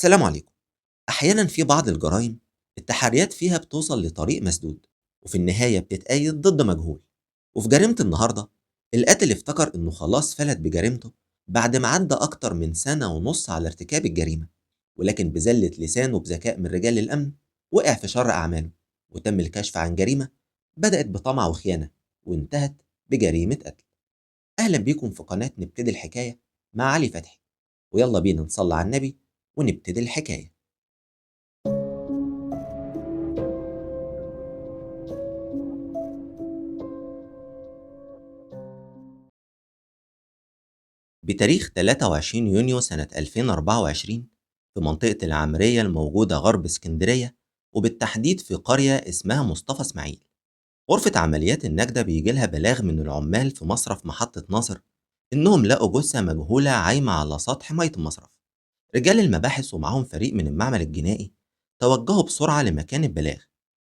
السلام عليكم. أحيانا في بعض الجرائم التحريات فيها بتوصل لطريق مسدود، وفي النهاية بتتأيد ضد مجهول. وفي جريمة النهاردة القاتل افتكر إنه خلاص فلت بجريمته بعد ما عدى أكتر من 1.5 سنة على ارتكاب الجريمة، ولكن بزلة لسانه بذكاء من رجال الأمن وقع في شر أعماله، وتم الكشف عن جريمة بدأت بطمع وخيانة وانتهت بجريمة قتل. أهلا بيكم في قناة نبتدي الحكاية مع علي فتحي، ويلا بينا نصلي على النبي ونبتدي الحكاية. بتاريخ 23 يونيو سنة 2024 في منطقة العمرية الموجودة غرب اسكندرية، وبالتحديد في قرية اسمها مصطفى اسماعيل، غرفة عمليات النجدة بيجي لها بلاغ من العمال في مصرف محطة ناصر إنهم لقوا جثة مجهولة عايمة على سطح مية المصرف. رجال المباحث ومعاهم فريق من المعمل الجنائي توجهوا بسرعة لمكان البلاغ،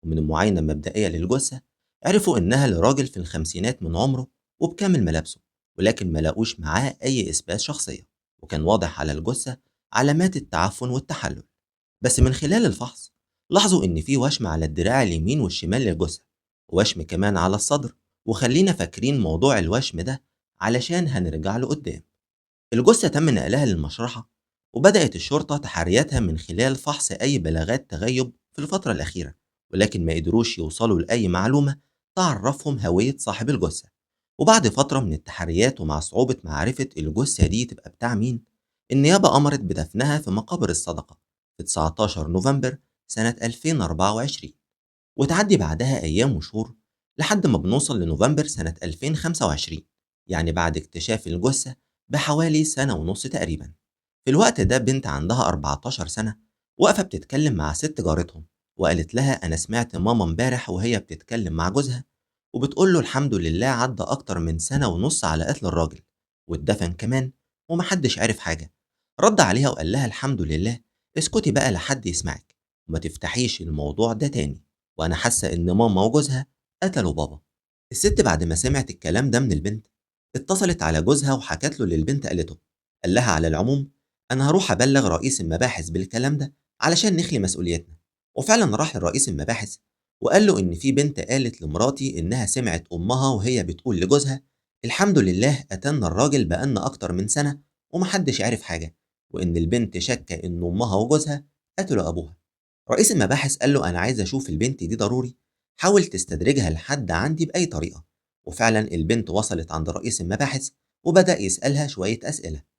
ومن المعاينة المبدئية للجثة عرفوا إنها لراجل في الخمسينات من عمره وبكامل ملابسه، ولكن ما لاقوش معاه أي إثبات شخصية، وكان واضح على الجثة علامات التعفن والتحلل. بس من خلال الفحص لاحظوا إن في وشم على الدراع اليمين والشمال للجثة، ووشم كمان على الصدر، وخلينا فاكرين موضوع الوشم ده علشان هنرجع له قدام. الجثة تم نقلها للمشرحة، وبدأت الشرطة تحرياتها من خلال فحص أي بلاغات تغيب في الفترة الأخيرة، ولكن ما قدروش يوصلوا لأي معلومة تعرفهم هوية صاحب الجثة. وبعد فترة من التحريات ومع صعوبة معرفة الجثة دي تبقى بتاع مين، النيابة أمرت بدفنها في مقابر الصدقة في 19 نوفمبر سنة 2024. وتعدي بعدها أيام وشهور لحد ما بنوصل لنوفمبر سنة 2025، يعني بعد اكتشاف الجثة بحوالي 1.5 سنة تقريبا. في الوقت ده بنت عندها 14 سنة واقفة بتتكلم مع ست جارتهم، وقالت لها أنا سمعت ماما امبارح وهي بتتكلم مع جوزها وبتقول له الحمد لله عدى أكتر من 1.5 سنة على قتل الراجل واتدفن كمان ومحدش عارف حاجة. رد عليها وقال لها الحمد لله، اسكتي بقى لحد يسمعك وما تفتحيش الموضوع ده تاني، وأنا حاسة إن ماما وجوزها قتلوا بابا. الست بعد ما سمعت الكلام ده من البنت اتصلت على جوزها وحكت له اللي البنت قالته. قال لها على العموم أنا هروح أبلغ رئيس المباحث بالكلام ده علشان نخلي مسؤوليتنا. وفعلا راح لرئيس المباحث وقال له إن في بنت قالت لمراتي إنها سمعت أمها وهي بتقول لجوزها الحمد لله قتلنا الراجل بقالنا أكتر من سنة ومحدش عارف حاجة، وإن البنت شاكة إن أمها وجوزها قتلوا أبوها. رئيس المباحث قال له أنا عايز أشوف البنت دي ضروري، حاول تستدرجها لحد عندي بأي طريقة. وفعلا البنت وصلت عند رئيس المباحث وبدأ يسألها شوية أسئلة.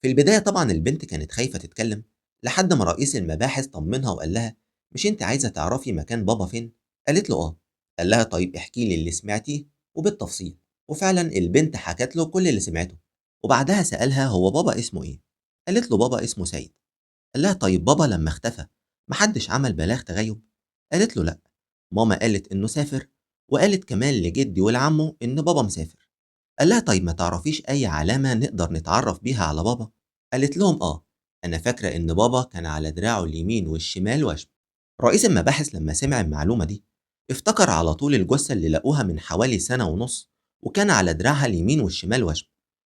في البداية طبعا البنت كانت خايفة تتكلم، لحد ما رئيس المباحث طمنها وقال لها مش انت عايزة تعرفي مكان بابا فين؟ قالت له آه. قال لها طيب احكي لي اللي سمعتيه وبالتفصيل. وفعلا البنت حكت له كل اللي سمعته. وبعدها سألها هو بابا اسمه ايه؟ قالت له بابا اسمه سيد. قال لها طيب بابا لما اختفى محدش عمل بلاغ تغيب؟ قالت له لا، ماما قالت انه سافر، وقالت كمان لجدي ولعمه ان بابا مسافر. قال لها طيب ما تعرفيش اي علامة نقدر نتعرف بيها على بابا؟ قالت لهم آه، أنا فاكرة إن بابا كان على دراعه اليمين والشمال وشم. رئيس المباحث لما سمع المعلومة دي افتكر على طول الجثة اللي لقوها من حوالي 1.5 سنة وكان على دراعها اليمين والشمال وشم،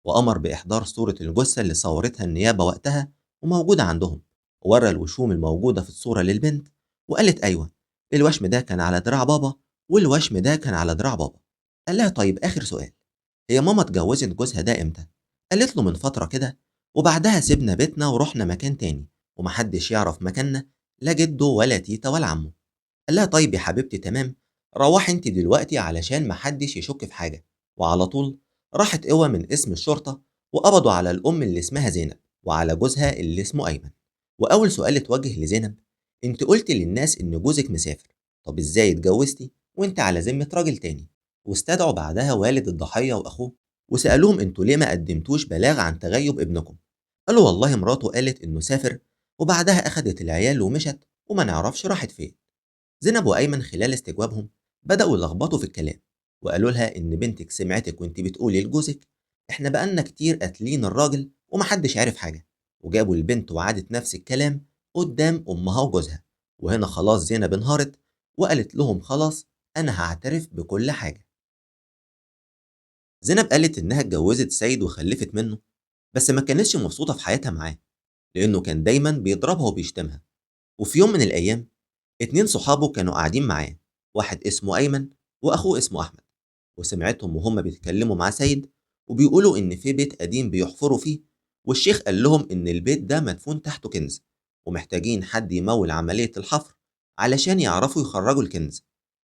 وأمر بإحضار صورة الجثة اللي صورتها النيابة وقتها وموجودة عندهم، وورى الوشوم الموجودة في الصورة للبنت وقالت أيوة الوشم ده كان على دراع بابا والوشم ده كان على دراع بابا. قال لها طيب آخر سؤال، هي ماما اتجوزت جوزها ده إمتى؟ قالت له من فترة كده، وبعدها سيبنا بيتنا ورحنا مكان تاني ومحدش يعرف مكاننا، لا جده ولا تيتا ولا عمه. قال لها طيب يا حبيبتي تمام، روحي انت دلوقتي علشان محدش يشك في حاجة. وعلى طول راحت قوة من اسم الشرطة وقبضوا على الأم اللي اسمها زينب وعلى جوزها اللي اسمه أيمن. وأول سؤال اتوجه لزينب، انت قلتي للناس إن جوزك مسافر، طب ازاي اتجوزتي وانت على ذمة راجل تاني؟ واستدعوا بعدها والد الضحية وأخوه وسألوهم انتوا ليه ما قدمتوش بلاغ عن تغيب ابنكم؟ قالوا والله مراته قالت انه سافر وبعدها اخدت العيال ومشت وما نعرفش راحت فين. زينب وأيمن خلال استجوابهم بدأوا يلخبطوا في الكلام وقالوا لها إن بنتك سمعتك وانت بتقولي لجوزك احنا بقالنا كتير قاتلين الراجل ومحدش عارف حاجة، وجابوا البنت وعادت نفس الكلام قدام أمها وجوزها. وهنا خلاص زينب انهارت وقالت لهم خلاص أنا هعترف بكل حاجة. زينب قالت إنها اتجوزت سيد وخلفت منه، بس ما كانتش مبسوطة في حياتها معاه، لأنه كان دايما بيضربها وبيشتمها. وفي يوم من الأيام 2 صحابه كانوا قاعدين معاه، واحد اسمه أيمن وأخوه اسمه أحمد، وسمعتهم وهم بيتكلموا مع سيد وبيقولوا إن في بيت قديم بيحفروا فيه، والشيخ قال لهم إن البيت ده مدفون تحته كنز ومحتاجين حد يمول عملية الحفر علشان يعرفوا يخرجوا الكنز.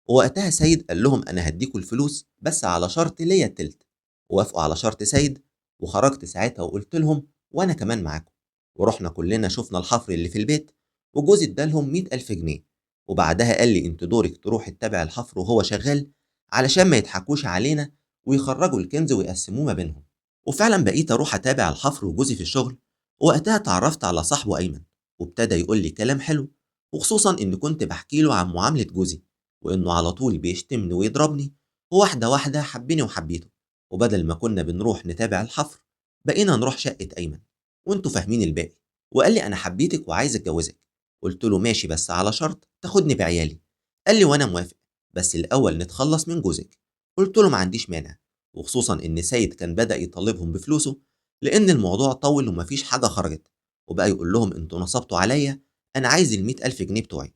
ووقتها سيد قال لهم أنا هديكوا الفلوس بس على شرط ليا التلت. ووافقوا على شرط سيد، وخرجت ساعتها وقلت لهم وأنا كمان معاكم، ورحنا كلنا شفنا الحفر اللي في البيت، وجوزي ادالهم 100,000 جنيه. وبعدها قال لي انت دورك تروح تتابع الحفر وهو شغال علشان ما يضحكوش علينا ويخرجوا الكنز ويقسموه ما بينهم. وفعلا بقيت اروح اتابع الحفر وجوزي في الشغل. ووقتها اتعرفت على صاحبه ايمن، وابتدى يقول لي كلام حلو، وخصوصا ان كنت بحكي له عن معاملة جوزي وانه على طول بيشتمني ويضربني. وواحدة واحدة حبني وحبيته، وبدل ما كنا بنروح نتابع الحفر بقينا نروح شقة ايمن، وانتوا فاهمين الباقي. وقال لي انا حبيتك وعايز اتجوزك. قلت له ماشي بس على شرط تاخدني بعيالي. قال لي وانا موافق بس الاول نتخلص من جوزك. قلت له ما عنديش مانع، وخصوصا ان سيد كان بدأ يطالبهم بفلوسه لان الموضوع طول ومفيش حاجة خرجت، وبقى يقول لهم انتوا نصبتوا عليا، انا عايز 100,000 جنيه بتوعي.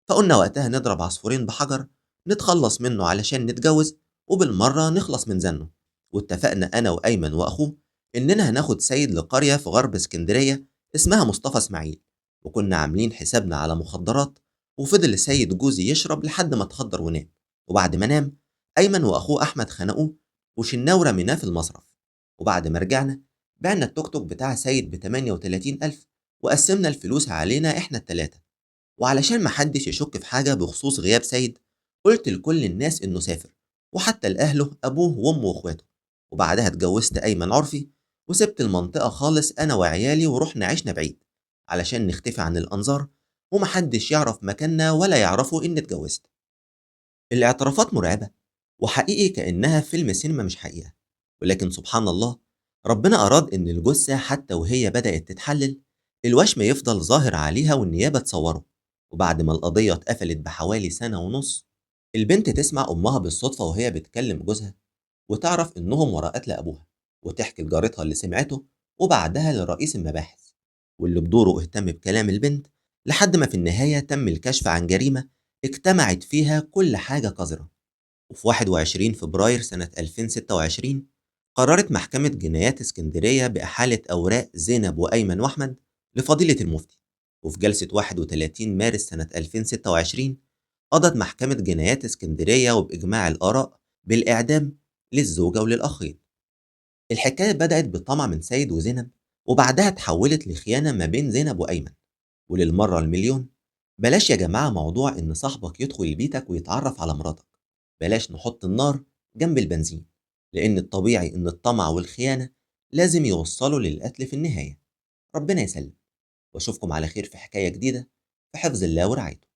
فقلنا وقتها نضرب عصفورين بحجر، نتخلص منه علشان نتجوز وبالمرة نخلص من زنه. واتفقنا انا وايمن واخوه اننا هناخد سيد لقرية في غرب اسكندرية اسمها مصطفى اسماعيل، وكنا عاملين حسابنا على مخدرات. وفضل سيد جوزي يشرب لحد ما اتخدر ونام، وبعد ما نام أيمن وأخوه أحمد خنقوه وشلناه ورميناه في المصرف. وبعد ما رجعنا بعنا التوك توك بتاع سيد ب38,000 وقسمنا الفلوس علينا إحنا التلاتة. وعلشان محدش يشك في حاجة بخصوص غياب سيد قلت لكل الناس إنه سافر، وحتى لأهله أبوه وأمه وإخواته. وبعدها اتجوزت أيمن عرفي وسبت المنطقة خالص أنا وعيالي، ورحنا عشنا بعيد علشان نختفي عن الأنظار ومحدش يعرف مكاننا ولا يعرفوا إن اتجوزت. الاعترافات مرعبة وحقيقي كأنها فيلم سينما مش حقيقة، ولكن سبحان الله ربنا أراد إن الجثة حتى وهي بدأت تتحلل الوشم يفضل ظاهر عليها والنيابة تصوره. وبعد ما القضية اتقفلت بحوالي 1.5 سنة البنت تسمع أمها بالصدفة وهي بتكلم جوزها وتعرف إنهم وراء قتل أبوها، وتحكي لجارتها اللي سمعته، وبعدها لرئيس المباحث واللي بدوره اهتم بكلام البنت لحد ما في النهاية تم الكشف عن جريمة اجتمعت فيها كل حاجة قذرة. وفي 21 فبراير سنة 2026 قررت محكمة جنايات اسكندرية بإحالة أوراق زينب وأيمن وأحمد لفضيلة المفتي. وفي جلسة 31 مارس سنة 2026 قضت محكمة جنايات اسكندرية وبإجماع الآراء بالإعدام للزوجة وللأخين. الحكاية بدأت بطمع من سيد وزينب، وبعدها تحولت لخيانة ما بين زينب وأيمن. وللمرة المليون بلاش يا جماعة موضوع إن صاحبك يدخل بيتك ويتعرف على مراتك، بلاش نحط النار جنب البنزين، لأن الطبيعي إن الطمع والخيانة لازم يوصلوا للقتل في النهاية. ربنا يسلم، وأشوفكم على خير في حكاية جديدة في حفظ الله ورعايته.